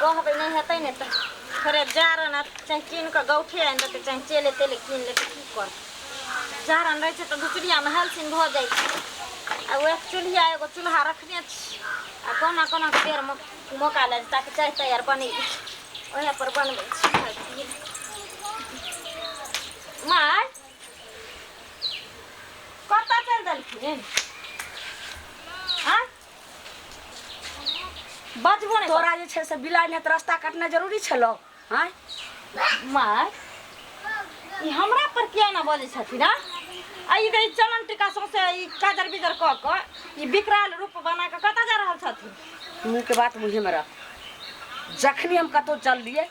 कहबै नहि हेतै ने तऽ थोड़े जारन आ चाहे कीन कऽ गौठे आनि देतै, चाहे चेले तेले कीन लेतै। की करतै, जारन रहै छै तऽ दुचुरियामे हलसिन भऽ जाइ छै। आ वएह चूल्हिया एगो चूल्हा रखने छी आ कोना कोना कऽ बेर मौका लागि ताकि चाय ताय आर बनेबै, ओएह पर बनबै छी खाइ पियै। माय कतऽ चलि देलखिन? आँय, बजबो नहि। तोरा जे छै से बिलाइ नहि तऽ रास्ता काटनाइ जरूरी छलौ? आँय माय, ई हमरा पर किया ना बजै छथिन? आ आ ई ई चलन टीका सौंसे ई काजर बिजर कऽ कऽ ई विकराल रूप बना कऽ कतऽ जा रहल छथिन? मुँहके बात मुँहेमे रख। जखनी हम कतहु चललियै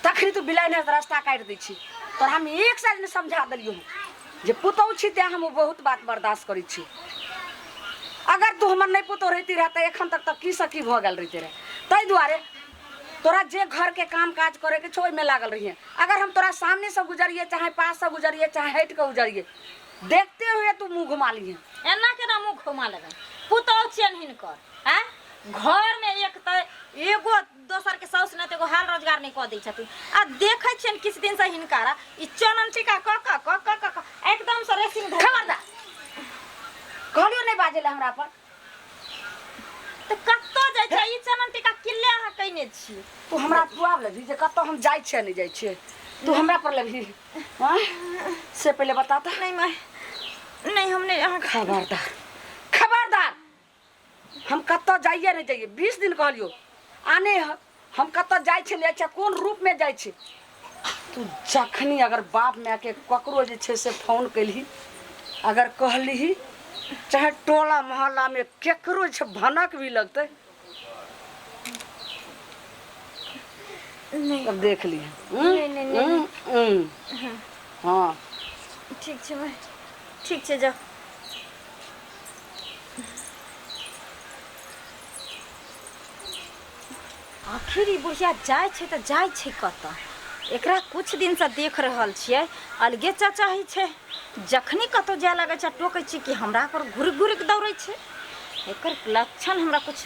तखनी तू बिलाइ नहि रास्ता काटि दै छी। तोरा हम एक साल नहि समझा देलियौ हँ जे पुतहु छी तेँ हम बहुत बात बर्दाश्त करै छी। अगर तू हमर नहि पुतहु रहिती रहै तऽ एखन तक तऽ की से की भऽ गेल रहिते रहै। ताहि दुआरे तोरा जे घरके काम काज करैके छौ ओहिमे लागल रहिए। अगर हम तोरा सामनेसँ गुजरिए, चाहे पाससँ गुजरिए, चाहे हटि कऽ गुजरिए, देखते हुए तू मुँह घुमा लिहे। एना केना मुँह घुमा लेबै? पुतहु छियनि हिनकर। आँय, घरमे एक तऽ एगो दोसरके साउस नहि तऽ एगो हाल रोजगार नहि कऽ दै छथिन। आ देखै छियनि किछु दिनसँ हिनकारा ई चनन टीका कऽ कऽ कऽ कऽ कऽ कऽ एकदमसँ रेसिंग धरि। खबरदार, कहलियौ नहि बाजै लए हमरा पर। तऽ कतऽ जाइ छै ई चनन टीका? किल्ले अहाँ कयने छी? तू हमरा पुआब लेबही जे कतऽ हम जाइ छियै नहि जाइ छियै? तू हमरा पर लेबही? आँय, से पहिले बता तऽ। नहि माय, नहि, हम नहि अहाँ। खबरदार, खबरदार, हम कतऽ जाइए नहि जाइए। 20 दिन कहलियौ आने हम कतऽ जाइ छियै नहि जाइ छियै, कोन रूपमे जाइ छियै। तू जखनी अगर बाप मायके ककरो जे छै से फोन केलही, अगर कहलिही, चाहे टोला मोहल्लामे केकरो जे छै भनक भी लगतै नहि तब देख लिहे। नहि, नहि, नहि। हँ, ठीक छै माय, ठीक छै, जाउ। आखिर ई बुढ़िया जाइ छै तऽ जाइ छै कतऽ? एकरा कुछ दिनसँ देख रहल छियै, अलगे चचाही छै। जखनी कतहु जाय लगै छै, टोकै छै कि हमरा पर घुरि घुरि कऽ दौड़ै छै। एकर लक्षण हमरा कुछ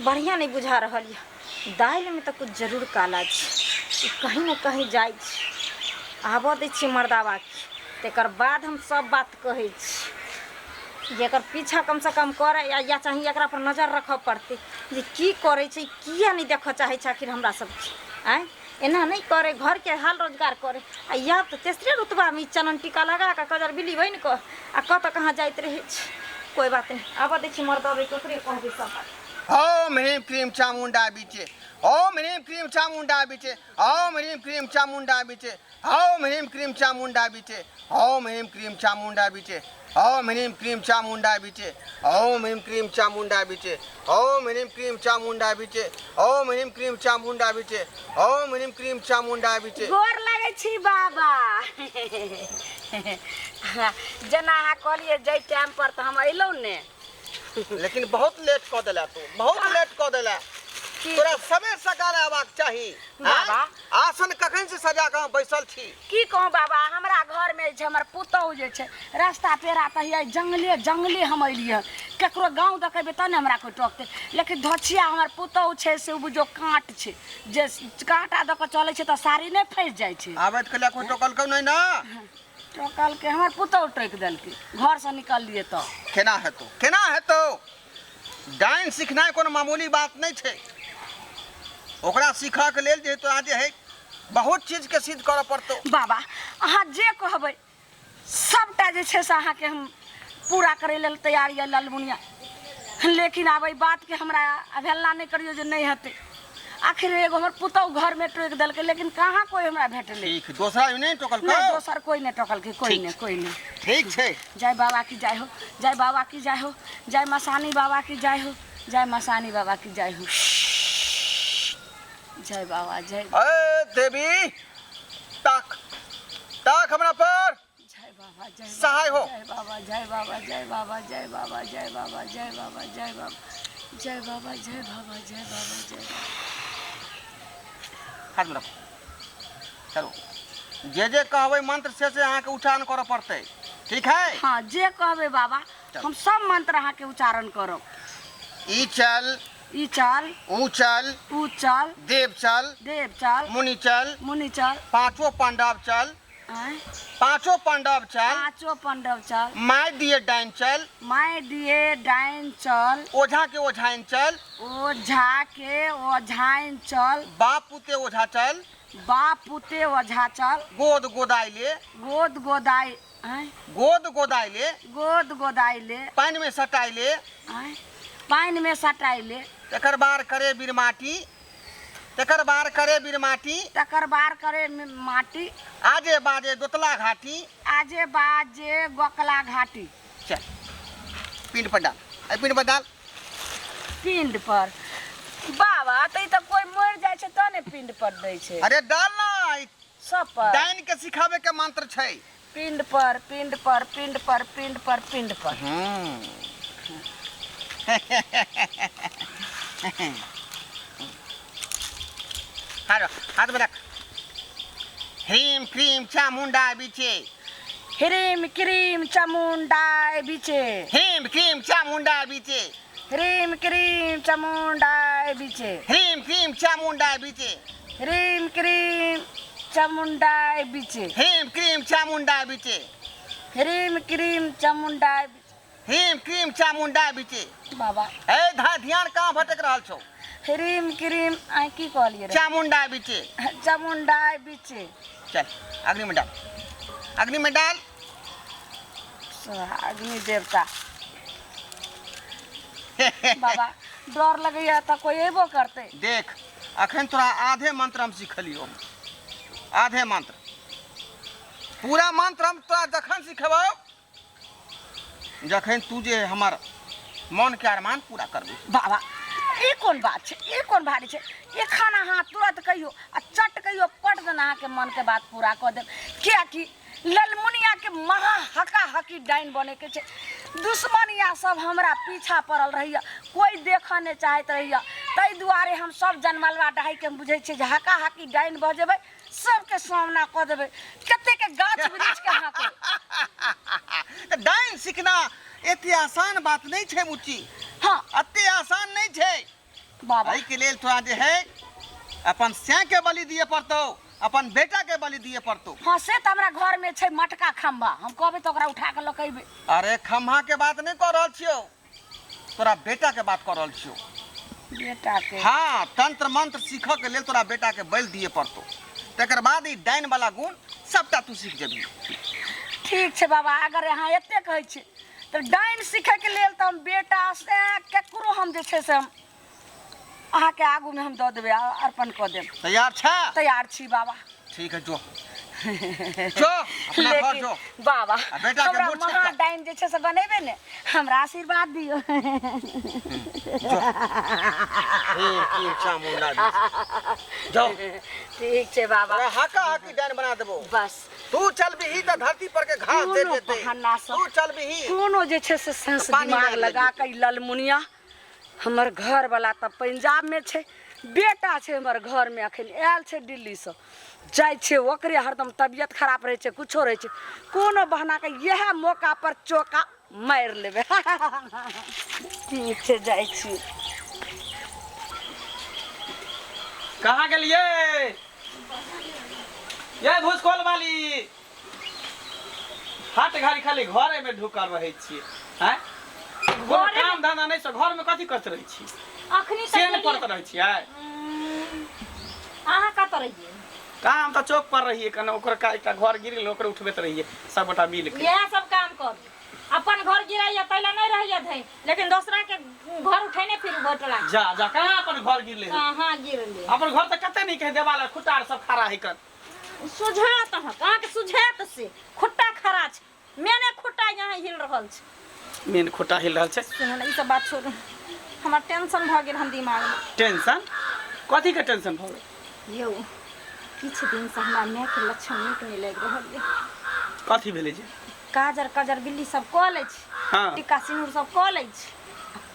बढ़िआँ नहि बुझा रहल यऽ। दालिमे तऽ कुछ जरूर काला छै। ई कहीं ने कहीं जाइ छै। आबऽ दै छियै मर्दाबाके, तकर बाद हम सब बात कहै छी जे एकर पीछा कमसँ कम करै या चाही एकरा पर नजर रखऽ पड़तै जे की करै छै, किया नहि देखऽ चाहै छै आखिर हमरा सबके। आँय, एना नहि करै, घरके हाल रोजगार करै। आ या तऽ तेसरे रुतबामे ई चनन टीका लगा कऽ कजर बिल्ली बनि कऽ आ कतऽ कहाँ जाइत रहै छै। कोइ बात नहि, आबऽ दै छी मर्दबेके, ओकरे कहबै सब बात। ओम ह्रीं क्रीम चामुण्डा बिचे, ओम ह्रीं क्रीम चामुण्डा बिचे, ओम ह्रीं क्रीम चामुण्डा बिचे, ओम ह्रीं क्रीम चामुण्डा बिचे, ओम ह्रीं क्रीम चामुण्डा बिचे, ओम ह्रीं क्रीम चामुण्डा बिचे, ओम ह्रीं क्रीम चामुण्डा बिचे, ओम ह्रीं क्रीम चामुण्डा बिचे, ओम ह्रीं क्रीम चामुण्डा बिचे, ओम ह्रीं क्रीम चामुण्डा बिचे। गोर लगै छी बाबा। जेना अहाँ कहलियै जाहि टाइम पर तऽ हम अयलहुँ ने। लेकिन बहुत लेट कऽ देला तू, बहुत लेट कऽ देला। तोरा सबेर सकाल अयबाक चाही। बाबा। आसन कखन से सजा कऽ हम बैसल छी। की कहूँ बाबा, हमरा घरमे जे छै हमर पुतहु जे छै रास्ता पेरा तऽ हैया जंगले जंगले हम अयलियै। ककरो गाँव देखेबै तब ने हमरा कोइ टोकतै। लेकिन धोछिया हमर पुतहु छै से बुझियौ काँट छै, जे काँटा दऽ कऽ चलै छै तऽ साड़ी नहि फँसि जाइ छै। आबैत कलिया कोइ टोकलकौ नहि ने? टोकलकै, हमर पुतहु टोकि देलकै, घरसँ निकललियै तऽ। केना हेतौ, केना हेतौ? डाइन सिखनाइ कोनो मामूली बात नहि छै। ओकरा सीखऽके लेल जे तोरा जे है बहुत चीजके सिद्ध करऽ पड़तौ। बाबा, अहाँ जे कहबै सबटा जे छै से अहाँके हम पूरा करै लेल तैयार यऽ ललमुनिया। लेकिन आब एहि बातके हमरा अवहेलना नहि करियौ जे नहि हेतै। आखिर एगो हमर पुतहु घरमे टोकि देलकै, लेकिन कहाँ कोइ हमरा भेटलै। ठीक, दोसरा नहि टोकलकै? नहि, दोसर कोइ नहि टोकलकै, कोइ ठीक नहि, छै। कोइ नहि। ठीक छै। जय बाबा की जय हो, जय बाबा की जय हो, जय मसानी बाबा की जय हो, जय मसानी बाबा की जय हो, जय बाबा जय। ए देवी, ताक ताक हमरा पर। जय बाबा जय बाबा, सहाय हो। जय बाबा जय बाबा जय बाबा जय बाबा जय बाबा जय बाबा जय बाबा जय बाबा जय बाबा जय बाबा जय बाबा। हाथ में रखो। चलो, जे जे कहबै मंत्र से अहाँके उच्चारण करऽ पड़तै, ठीक है? हाँ, जे कहबै बाबा हम सब मंत्र अहाँके उच्चारण करब। ई चल। ई चल। ऊ चल। ऊ चल। देव चल। देव चल। मुनि चल। मुनि चल। पांचों पांडव चल। आँय? पांचों पांडव चल। पांचों पांडव चल। माय दिए डाइन चल। माय दिए डाइन चल। ओझा के ओझाइन चल। ओझा के ओझाइन चल। बाप पुते ओझा चल। बाप पुते ओझा चल। गोद गोदाइले। गोद गोदाई। आँय? गोद गोदाइले। गोद गोदाइले। पानि में सटाइले। आँय? पानि में सटाइले। तकर बार करे बीरमाटी। तकर बार करे बीरमाटी। तकर बार करे माटी। आजे बाजे दोतला घाटी। आजे बाजे गोकला घाटी। चल पिंड पर डाल। अरे पिंड पर डाल। पिंड पर बाबा त ई त कोई मर जाइ छै त ने पिंड पर दै छै। अरे डाल ना, ई सब पर डाइन के सिखावे के मंत्र छै। पिंड पर पिंड पर पिंड पर पिंड पर पिंड पर। हाथ हाथ में रख। ह्रीम क्रीम चामुंडा बिचे। ह्रीम क्रीम चामुंडा बिचे। ह्रीम क्रीम चामुंडा बिचे। ह्रीम क्रीम चामुंडा बिचे। ह्रीम क्रीम चामुंडा बिचे। ह्रीम क्रीम चामुंडा बिचे। ह्रीम क्रीम चामुंडा बिचे। ह्रीम क्रीम चामुंडा बिचे। ह्रीम क्रीम चामुंडा बिचे। बाबा ए धा ध्यान कहाँ भटक रहल छौ? ह्रीम क्रीम आ की कहलियै रे? चामुंडा बिचे। चामुंडा बिचे। चल अग्नि में डाल, अग्नि में डाल। अग्नि देवता बाबा डर लगैया त कोई एबो करते। देख अखन तोरा आधे मंत्र हम सिखलियो, आधे मंत्र, पूरा मंत्र हम तोरा जखन सिखबौ जखन तू जे हमर मन के अरमान पूरा करबी। बाबा ई कोन बात छै, ई कोन भारी छै? एखन अहाँ तुरंत कहियो आ चट कहियो पट देना अहाँके मन के बात पूरा कऽ देब। कियाकि ललमुनिया के महा हका हकी डाइन बने के छै। दुश्मनिया सब हमरा पीछा पड़ल रहैया, कोई देखऽ नहि चाहैत रहैया। ताहि दुआरे हम सब जनमलवा डाही के हम बुझै छियै जे हका हकी डाइन भऽ जेबै, सबके सामना कऽ देबै, कतेक के गाछ वृक्ष के हाँकबै। तऽ डाइन सीखना एते आसान बात नहीं छै बुच्ची। हाँ एते आसान नहीं छै बाबा। एहिके लेल तोरा जे है अपन सैं के बलि दिए पड़तौ, अपन बेटा के बलि दिए पड़तौ। हाँ से तऽ हमरा घर में छै मटका खम्भा, हम कहबै तऽ ओकरा उठा के लऽ के अयबै। अरे खम्भा के बात नहीं कह रहल छियौ, तोरा बेटा के बात कह रहल छियौ। बेटा के? हाँ, तंत्र मंत्र सीखऽ के लेल तोरा बेटा के बलि दिए पड़तौ, तकर बाद ई डाइन वाला गुण सबटा तू सीख जेबही। ठीक छै बाबा, अगर अहाँ एते कहै छी तऽ डाइन सीखैके लेल तऽ हम बेटा से केकरो हम जे छै से हम अहाँके आगूमे हम दऽ देबै, अर्पण कऽ देब। तैयार छै? तैयार छी बाबा। ठीक है, जो जो अपना घर लेकिन जो। बाबा आ बेटा के हमरा मूर्छ महा कर। डाइन जे छै से बनेबै ने, हमरा आशीर्वाद दियौ। ह्रीम क्रीम चामुंडा जो। ठीक छै बाबा। तोरा हाका हाकी डाइन बना देबो। बस तू चलबिही तऽ धरती पर के घास दे कोनो देतै। बहाना सब। तू चलबिही। कोनो जे छै से सेंस पानी दिमाग मारि लगा लेबही। के ई ललमुनिया हमर घर वाला तऽ पंजाब में छै, बेटा छै हमर घर में अखन आयल छै दिल्ली से, जाइ छै ओकरे हरदम तबियत खराब रहै छै, कुछो रहै छै, कोनो बहाना के इएह मौका पर चौका मारि लेबै। ठीक छै जाइ छी। कहाँ गेलियै ये भूसकोल वाली? हाट घारी खाली घरे में ढुकल रहै छियै। आँय, कोनो घरे में- काम धंधा नहि छै, घर में कथी करैत रहै छी? अखनी तऽ सेन गेलियै। पड़त रहै छियै। अहाँ कतऽ रहियै? कहाँ, हम तऽ चौक पर रहियै, कने ओकर का एकटा घर गिर गेलै, ओकरे उठबैत रहियै सब गोटा मिल के। इएह सब काम करू। अपन घर गिराइया तैला नहीं रहिया धै, लेकिन दोसरा के घर उठेने फिर घोटला। जा जा, कहाँ अपन घर गिरले? कहाँ गिरले? अपन घर तऽ कते नीक है, देवाल आर खुट्टा आर सब खड़ा है कन। सुझात अहाँ के सुझात से खुट्टा खड़ा छै, मेने खुट्टा यहाँ हिल रहल छै। मेन खुट्टा हिल रहल छै। सुनू ने, ई सब बात छोड़ू, हमर टेंशन भऽ गेल हन दिमाग में। टेंशन? कथी के टेंशन भऽ गेल? यौ किछु दिन से हमरा माय के लक्षण नीक नहीं लागि रहल ये। कथी भेलै जे? काजर काजर बिल्ली सब कऽ लै छै। हाँ। टिक्का सिन्दूर सब कऽ लै छै,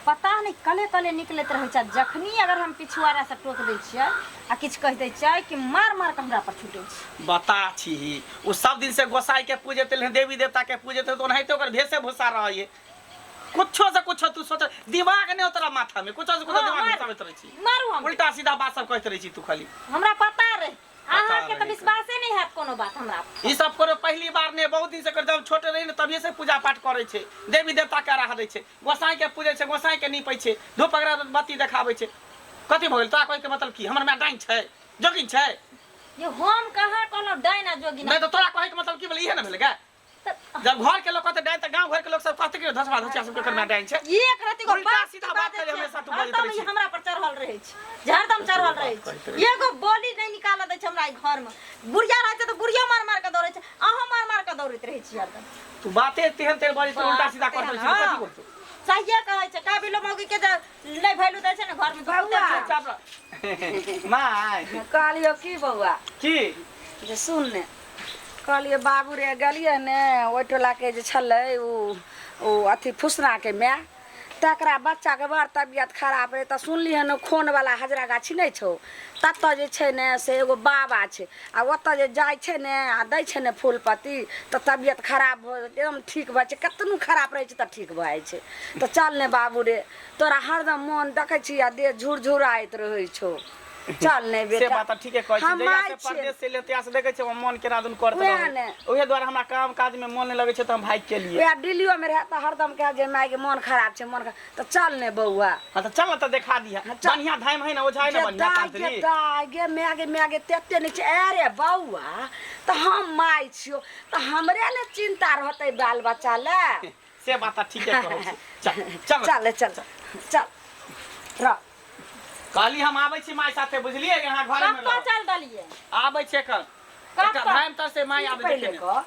पता नहि कले कले निकलैत रहै छै। जखनी अगर हम पिछुआरा से टोक दै छियै आ किछु कहि दै छियै कि मार मार के हमरा पर छूटै छै। बता छी, ओ सब दिन से गोसाई के पूजैत एलै, देवी देवता के पूजैत, तऽ ओनाहिते ओकर भेषे भूषा रहैये। कुछो से कुछो तू सोच दिमाग नहीं हो तोरा माथा में कुछो से कुछो हाँ, दिमाग मार। घुसाबैत रहै छी मारू हम उल्टा सीधा बात सब कहैत रहै छी तू खाली हमरा पता रहे अहाँके तऽ रहे। विश्वासे नहीं हैत कोनो बात हमरा ई सब करो पहली बार नहीं बहुत दिन से कर जब छोटे रही ने तभिए से पूजा पाठ करे छै देवी देवता के आराधना दै छै गोसाई के पूजै छै गोसाई के नीपै छै धूप अगरबत्ती देखाबै छै कथी भऽ गेल तोरा कहै के मतलब की हमर माय डाइन छै जोगिन छै ये हम कहाँ कहलहुँ डाइन आ जोगिन नहीं तो तोरा कहै के मतलब की भेलै इहे ने भेलै गे जब घर के लोग कहते डाइन त गांव घर के लोग सब कहते कि धसवा धसिया सब के करना डाइन छै एक रति को उल्टा बात सीधा बात बाजै करे छै। हमेशा तू बजैत हरदम रहै ई छी। हमरा पर चढ़ल रहै छै हरदम चढ़ल रहै कहैत छै रहै एगो बोली नहि निकालऽ दै छै हमरा ई घर में बुढ़िया रहै छै तऽ बुढ़ियो मार मार के दौड़ै छै अहाँ मार मार के दौड़ैत रहै छी हरदम तू बाते तेहन तेहन बजै छै उल्टा सीधा करत रहै छी हाँ। कथी बोलतौ सहिए कहै छै काबिलो मौगी के जे नहि वैल्यू दै छै ने घर में बौआ। चुपचाप रह माय कहलियौ की बौआ की जे सुन ने कहलियै बाबू रे गेलियै ने ओहि टोलाके जे छलै ओ ओ अथी फुसनाके माय तकरा बच्चाके बड़ तबियत खराब रहै तऽ सुनली हन खूनवला हजरा गाछी नहि छौ ततऽ जे छै ने से एगो बाबा छै आ ओतऽ जे जाइ छै ने आ दै छै ने फूल पत्ती तऽ तबियत खराब भऽ एकदम ठीक भऽ जाइ छै कतनो खराब रहै छै तऽ ठीक भऽ जाइ छै तऽ चल ने बाबू रे तोरा हरदम मोन देखै छी आ देह झुरझुराइत रहै छौ चल ने से बेटा बात तऽ ठीके कहै छी हम जहिया माय से छियै। परदेश से एलियै तहिया से देखै छियै हमर मोन केना दुन करैत उएह रहै ने। ओहे दुआरे हमरा काम काज मे मोन नहि लगै छै तऽ हम भागि के एलियै उएह दिल्लियोमे रहए तऽ हरदम कहए जे मायके मोन खराब छै मोन खराब तऽ चल ने बौआ हाँ तऽ चल ने तऽ देखा दिहा हाँ, चल। बढ़िया धाम है ना ओझा है ना जे बढ़िया दाय गे तांत्रिक दाय गे माय गे माय गे तेते नहि छै अरे बौआ तऽ हम माय छियौ तऽ हमरे ने चिन्ता रहतै बाल बच्चा लए से बात तऽ ठीके कहै छी चल चल चल चल चल रह कहली हम आबै छी माय साथे बुझलियै यहाँ घरे में कतऽ चल देलियै आबै छी एखन कतऽ? एकटा धाम तर से माय आबै पहिले देखे कह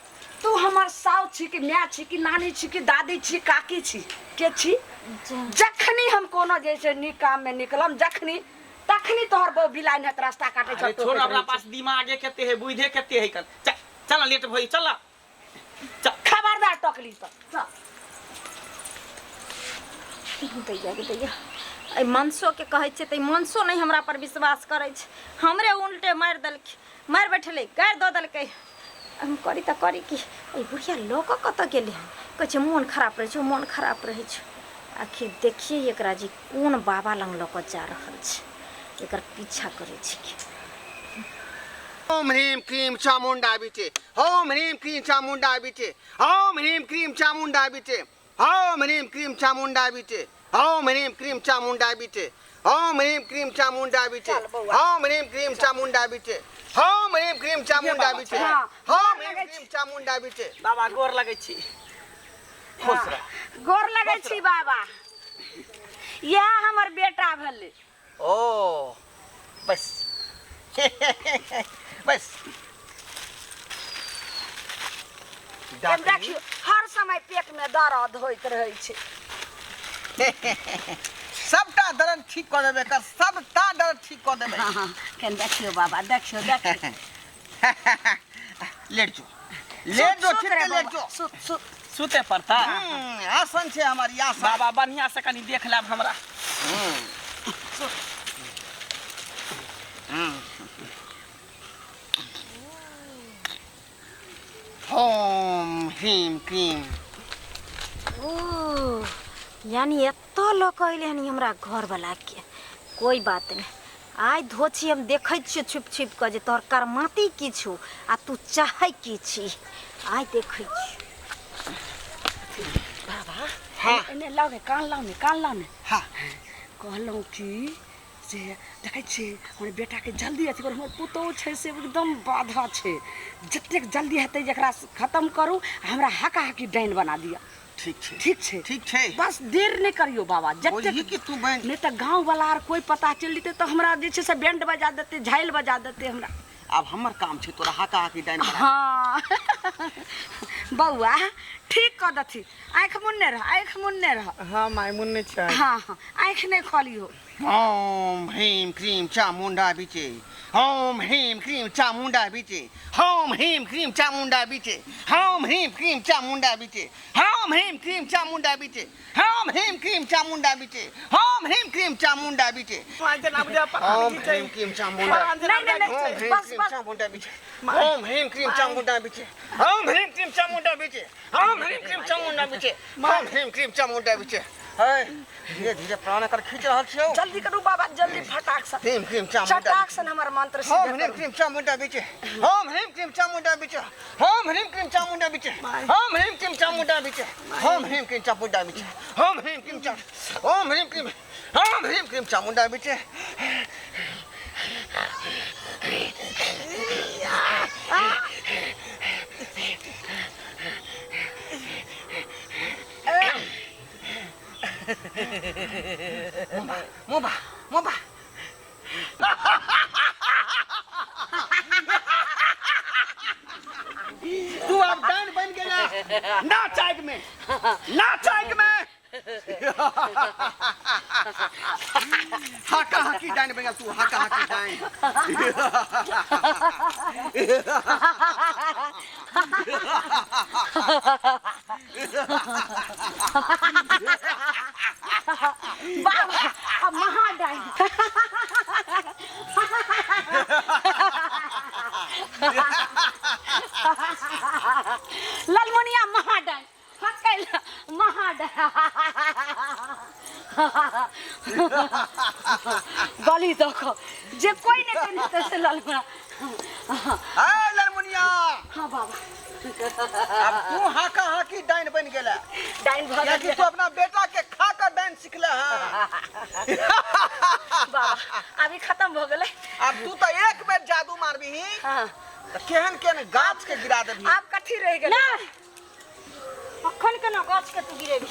तू हमर साउ छी कि माय छी कि नानी छी कि दादी छी काकी छी के छी जखनी हम कोनो जे छै नीक काम में निकलम जखनी तखनी तोहर बहु बिलाइन हेत रास्ता काटे अरे छौ छोड़ हमरा पास दिमागे कते है बुद्धे कते है कल चल चल लेट भई चल चल खबरदार टकली पर चल दैया गे दैया एहि मनसोके कहै छियै तऽ ई मनसो नहि हमरा पर विश्वास करै छै हमरे उल्टे मारि देलकै मारि बैठलै गारि दऽ देलकै हम करी तऽ करी की एहि बुढ़िया लऽ कऽ कतऽ गेलै हन कहै छै मोन खराब रहै छै मोन खराब रहै छै आखिर देखियै एकरा जे कोन बाबा लग लऽ कऽ जा रहल छै एकर पीछा करै छै की ओम ह्रीं क्रीं चामुण्डा विचे ओम ह्रीं क्रीं चामुण्डा विचे ओम ह्रीं क्रीं चामुण्डा विचे ओम ह्रीं क्रीं चामुण्डा विचे ओम ह्रीं क्रीं चामुण्डा विचे ओम ह्रीं क्रीं चामुण्डा विचे चल बौआ। ओम ह्रीं क्रीं चामुण्डा विचे ओम ह्रीं क्रीं चामुण्डा विचे हाँ, ओम ह्रीं क्रीं चामुण्डा विचे बाबा गोर लगै छी खुश रह गोर लगै छी बाबा इएह हमर बेटा भेलै ओ बस बस देखियौ हर समय पेट में दर्द होइत रहै छै सबटा दर्द ठीक कऽ देबै एकर सबटा दर्द ठीक कऽ देबै हाँ हाँ केन देखियौ बाबा देखियौ देखियौ लेट जो लेट जो सुत ठीक रे से लेट बौआ, जो सुत सुत सुते पड़ता आसन छै हमर ई आसन बाबा बढ़िया से कनी देख लेब हमरा ओम ह्रीं क्रीं ओ यानी एतऽ लऽ कऽ अयलै हन ई हमरा घरवलाके कोइ बात नहि आइ धोछी हम देखै छियै छुपि छुपि कऽ जे तोहर करमाती की छौ आ तू चाहै की छी आइ देखै छियै बाबा हाँ। एने लाउ ने कान लाउ ने कान लाउ ने हाँ कहलहुँ कि से देखै छियै हमर बेटाके जल्दी अथी करू हमर पुतोहु छै से एकदम बाधा छै जतेक जल्दी हेतै जकरा खतम करू आ हमरा हाका हाकी डाइन बना दिअ ठीक छै ठीक छै ठीक छै बस देर नहि करियौ बाबा बुझही जतेक कि तू बनि नहि तऽ गाँववला आर कोइ पता चलि जेतै तऽ हमरा जे छै से बैंड बजा देतै झालि बजा देतै हमरा आब हमर काम छै तोरा हाका हाकी डाइन बना हाँ बौआ ठीक कऽ दथी आँखि मुन्ने रह आँखि मुन्ने रह हाँ माय मुन्ने छै हाँ हाँ आँखि नहि खोलियौ ओम ह्रीं क्रीं चामुंडा बिचे, ओम ह्रीं क्रीं चामुंडा बिचे, ओम ह्रीं क्रीं चामुंडा बिचे, ओम ह्रीं क्रीं चामुंडा बिचे, ओम ह्रीं क्रीं चामुंडा बिचे, ओम ह्रीं क्रीं चामुंडा बिचे, ओम ह्रीं क्रीं चामुंडा बिचे, ओम ह्रीं क्रीं चामुंडा, ओम ह्रीं क्रीं चामुंडा बिचे, ओम ह्रीं क्रीं चामुंडा बिचे, ओम ह्रीं क्रीं चामुंडा बिचे, ओम ह्रीं क्रीं चामुंडा बिचे, ओम ह्रीं क्रीं चामुंडा बिचे। है धीरे धीरे प्राण कर खींच रहल छियौ। जल्दी करू बाबा, जल्दी फटाक से। ह्रीं क्रीं चामुंडा, चटाक से हमर मंत्र ओम सिद्ध ह्रीं करू। क्रीं चामुंडा बिचे, ओम ह्रीं क्रीं चामुंडा बिचे, ओम ह्रीं क्रीं चामुंडा बिचे, ओम ह्रीं क्रीं चामुंडा बिचे, ओम ह्रीं क्रीं चामुंडा बिचे, ओम ह्रीं क्रीं चा, ओम ह्रीं क्रीं, ओम ह्रीं क्रीं चामुंडा बिचे। मुबा मुबा तू अब डाइन बन गेला ना चाइक में, ना चाइक में। हाका हाकी डाइन बन गेला तू, हाका हाकी डाइन। बाबा अब महाडाइन। ललमुनिया महाडाइन, हकैल महाडाइन। गली देखो जे कोई नहीं चिन्हते से ललमुनिया। ए ललमुनिया। हाँ बाबा, अब तू हाका हाकी डाइन बन गेला। डाइन भ कियाकि गेल तू अपना बेटा के खा कर डाइन सिखला है। बाबा, अभी खत्म भ गेलै। अब तू तो एक बेर जादू मारबी हाँ, त केहन केहन गाछ के गिरा देबी। आब कथी रह गेलै? ना अखन केना गाछ के तू गिरेबी?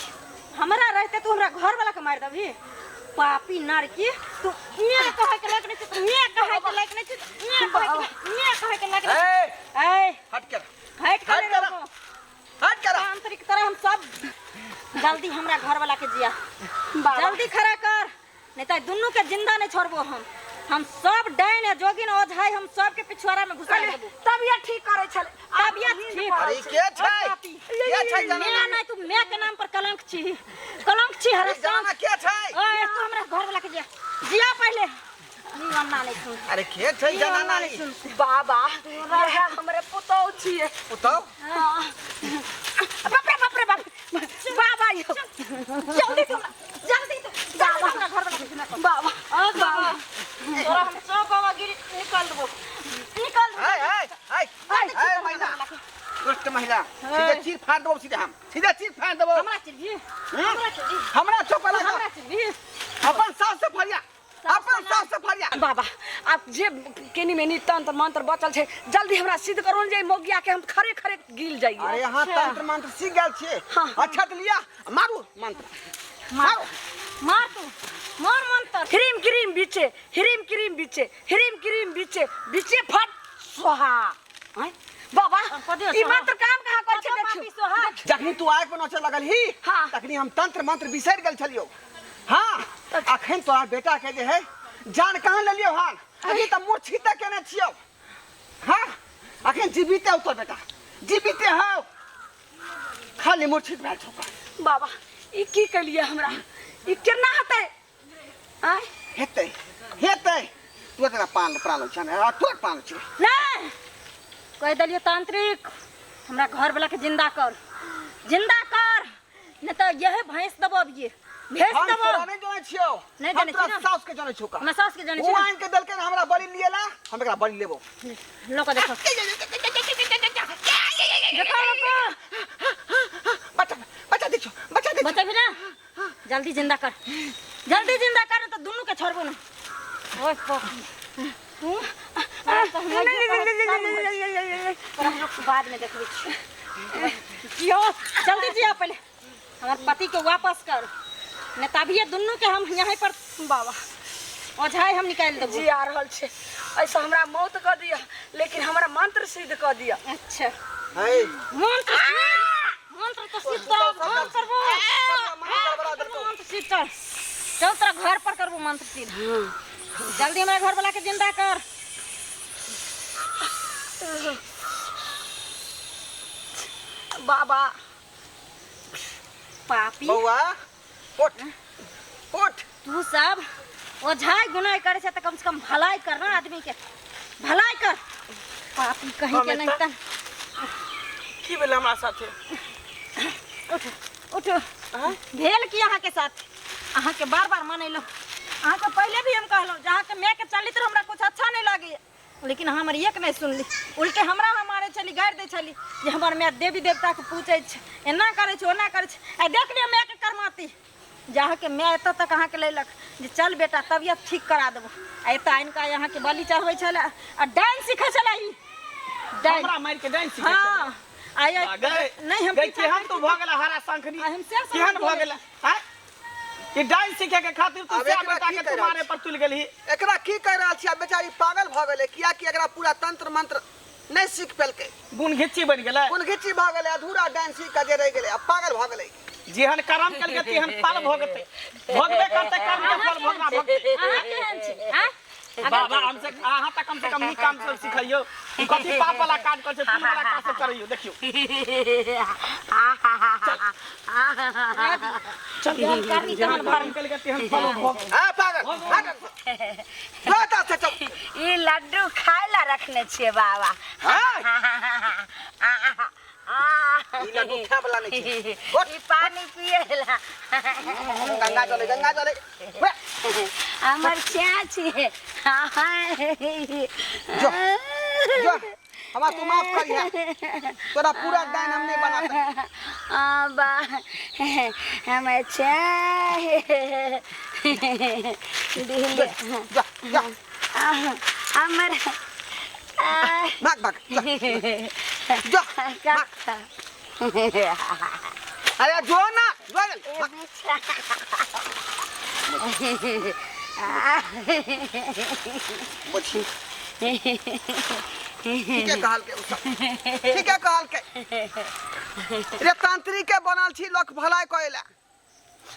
हमरा रहते तू हमरा घर वाला के मार देबी? पापी नारकी, तू इहाँ कहै के लायक नहीं छी, तू इहाँ कहै के लायक नहीं छी, इहाँ कहै के, इहाँ कहै के लायक नहीं। ए ए हट कर, हट कर, हट कर, हट कर। तांत्रिक तरह हम सब जल्दी हमरा घर वाला के जिया, जल्दी खड़ा कर, नहीं तो दुनू के जिंदा नहीं छोड़बो हम। हम सब डाइन आ जोगिन ओझाई हम सब के पिछवाड़ा में घुसा देबो। तबियत ठीक करै छलै, तबियत ठीक। अरे के छै, के छै जाना? मैं नहीं, तू मैं के नाम पर कलंक छी, कलंक छी हर जाना के छै? ओए तू हमरा घर वाला के जिया, जिया पहले। नी अन्ना नहीं सुन। अरे के छै जाना नहीं सुन बाबा, यह हमरे पुतौ छियै। पुतौ? हाँ। बाप रे बाप रे बाप, बाबा यो जल्दी तू, जल्दी तू बाबा हमरा घर वाला के जिया। बाबा बाबा तोरा हम सब बाबा गिरी निकाल देबो, निकाल देबो। ए ए ए ए महिला, दुष्ट महिला, सीधे चीर फाड़ देबो, सीधे हम सीधे चीर फाड़ देबो। हमरा चिरबी, हमरा चिरबी, हमरा चौपला, हमरा चिरबी। अपन सास से फरिया, अपन सास से फरिया। बाबा आप जे केनी मेनी तंत्र मंत्र बचल छै जल्दी हमरा सिद्ध करू जे मोगिया के हम खरे खरे गिल जाइए। अरे यहाँ तंत्र मंत्र सीख गेल छियै। हाँ। अच्छा त लिया मारू मंत्र, मार मार तू मार मंत्र। ह्रीम क्रीम बिचे, ह्रीम क्रीम बिचे, ह्रीम क्रीम बिचे, बिचे फट सोहा। आँय बाबा ई मंत्र काम कहाँ करै छै देखियौ। जखनी तू आग पर नोचे लगल ही, हाँ, तखनी हम तंत्र मंत्र बिसरि गेल छलियौ। हाँ, अखन तोरा बेटा के जे है जान कहाँ लेलियौ हन? अभी त मूर्छित केने छियौ। हाँ, अखन जीविते हौ तोर बेटा, जीविते हौ, खाली मूर्छित भेल छौ। बाबा ई की केलियै हमरा, ई केना हेतै? आँय हेतै हेतै, तू तोरा पान प्राण छ ने, तोर पान छ नहीं। कह देलियै तांत्रिक हमरा घर वाला के जिंदा कर, जिंदा कर, नहीं तो यह भैंस देबो, अब ये भेज हम देबो। तोरा नहीं जानै छियौ, नहीं हम जानै तोरा छियौ। सास के जानै छियौ का? हमरा सास के जानै उ छियौ। आनि के देलकै हमरा बलि लिएला, हम एकरा बलि लेबो। लोको देखो, देखो लोको, बच्चा बच्चा देखियो, बच्चा देखियो। बचेबी ना? जल्दी जिंदा कर, जल्दी जिंदा कर, तो दुनू के छोड़बो ना। ओए तू हम लोग बाद में देखबै छी। जल्दी जिया पहले हमार पति के वापस कर, नहीं तभी दुनू के हम यहाँ पर बाबा ओझाई हम निकाल देबो। जी आ रहल छै, ऐसा हमरा मौत कऽ दिअ लेकिन हमरा मंत्र सिद्ध कऽ दिअ। अच्छा है मंत्र, मंत्र तो सिद्ध कर, हम करबो मंत्र सिद्ध कर। चल तोरा घर पर करबो मंत्र सिद्ध। जल्दी हमरा घर वाला के जिंदा कर। बाबा पापी बौआ उठ उठ। तू सब ओझाई गुनाई करे छै त कम से कम भलाई कर ना आदमी के, भलाई कर। पापी कहीं के नहीं त की भेल हमरा साथे? उठ उठ। भेल की अहाँ के साथ? अहाँ के बार बार मनैलो, अहाँ के पहले भी हम कहलहुँ जे अहाँ के माय के चलित्र हमरा कुछ अच्छा नहीं लगे, लेकिन अहाँ हमर एक नहीं सुनली, उल्टे हमरा अहाँ मारे छली, गारि दै छली जे हमर माय देवी देवता के पूजै छै, एना करै छै ओना करै छै। आ देख लियौ माय के करमाती, जे अहाँके माय एतऽ तक अहाँके लेलक जे चल बेटा तबियत ठीक करा देबो, आ एतऽ आनि कऽ अहाँके बलि चढ़बै छलै आ डाइन सीखै छलै ई। डाइन। हमरा मारि के डाइन सीखै छलै। हाँ। आइ गए नहीं हम गए पीछा केहन करै तू भऽ गेला हरा शंखनी, आ हम से समझ केहन भऽ गेलियै। गेला आँय? ई डाइन सीखे के खातिर तू आब से एकरा बेटा की के कहि तू रहल मारे छी? पर तुलि गेलही। एकरा की कहि रहल छी? आब बेचारी पागल भऽ गेलै, कियाकि एकरा पूरा तंत्र मंत्र नहि सीख पेलकै, गुण घिच्ची बनि गेलै, गुण घिच्ची भऽ गेलै, अधूरा डाइन सीख कऽ जे रहि गेलै, आब पागल भऽ गेलै। जेहन कर्म केलकै तेहन फल भोगतै, भोगबे करतै, कर्म के फल भोगना भोगतै। अहाँ केहन छी आँय? बाबा हमसे अहाँ तऽ कम से कम नीक काम सब सिखैयौ, ई कथी पाप वाला काज करै छै, पुण्य वाला काज सब करैयौ। देखियौ चल करनी तहन कर्म केलकै तेहन फल भोग। आ पागल हट जो एतऽ से चल। ई लड्डू खाय ला रखने छियै बाबा। हाँ। ई लड्डू खाय वाला नहि छै। उठ। ई पानी पिए ला। गंगा जल है, गंगा जल है। वे। हमर चाची। जो जो हमरा तू माफ करिहे, तोरा पूरा दान हम नहीं बना सकते। आ बा हमर चाची दिल जा जा हमर भाग भाग जा जा भाग। अरे जो ना जो भाग। बुझी ठीके कहलकै उ सब, ठीके कहलकै रे। तांत्रिक के बनल छी लोक भलाई करै ला,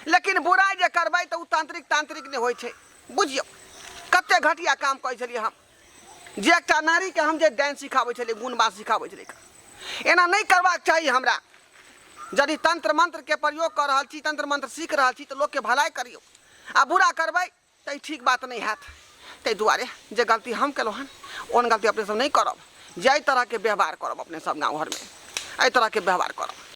लेकिन बुराइ जे करबै तऽ उ तांत्रिक तांत्रिक नहि होइ छै। बुझियौ कते घटिया काम करै छलियै हम, जे एकटा नारीके हम जे डांस सिखाबै छलियै, गुण बात सिखाबै छलियै। एना नहि करबाक चाही हमरा। यदि तंत्र मंत्र के प्रयोग कऽ रहल छी, तंत्र मंत्र सीख रहल छी, तऽ लोकके भलाई करियौ, आ बुरा करबै तऽ ई ठीक बात नहि हैत। ताहि दुआरे जे गलती हम केलहुँ हन ओहन गलती अपने सब नहि करब। जे एहि तरहके व्यवहार करब अपने सब गाँव घरमे, एहि तरहके व्यवहार करब।